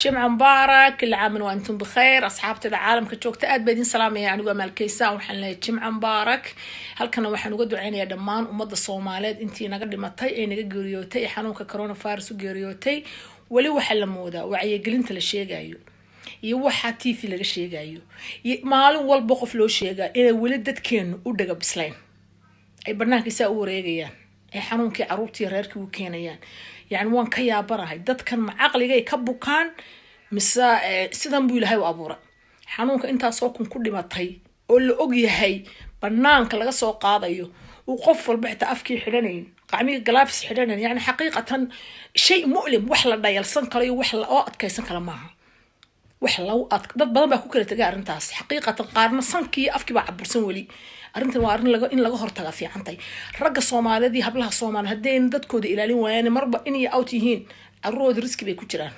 Jimca mubaarak, كل عام وأنتم بخير. Asxaabtada caalamka joogta, aad baa idin salaamaya. Anigu amaalkeysa waxaan leeyahay jimca mubaarak. Halkana waxaan uga duceynayaa dhammaan ummadda Soomaaliyeed intii naga dhimatay ee naga geeriyootay ee xanuunka coronavirus u geeriyootay. Weli waxaa la moodaa wacyigelinta la sheegayo iyo waxaa TV laga sheegayo iyo maalin walba qof loo sheegayo inay weli dadkeenu u dhaga bislayn, ay banaankiisaa u wareegayaan, ay xanuunkii caruurtii reerkii u keenayaan. Yani waan ka yaabanahay, dadkan ma caqligay ka bukaan mise sidan buu Ilaahay u abuuray? Xanuunka intaasoo kun ku dhimatay oo la og yahay, banaanka laga soo qaadayo, uu qof walba xitaa afkii xidhanayn, qacmihii gloves xidhanayn, yani xaqiiqatan shay mu'lim, wax la dhayalsan karo iyo wax loo adkaysan kara maaha. Wax lagu ad dad badan baa ku kala tegay arrintaas xaqiiqatan, qaarna sankii afkii baa cabursan. Weli arrintan waa arrin laga in laga hortaga fiicantay. Ragga Soomaaliyeed iyo hablaha Soomaaliyeed haddayna dadkooda ilaalin waayaan, marba in iyo out yihiin, carruurooda risk bay ku jiraan.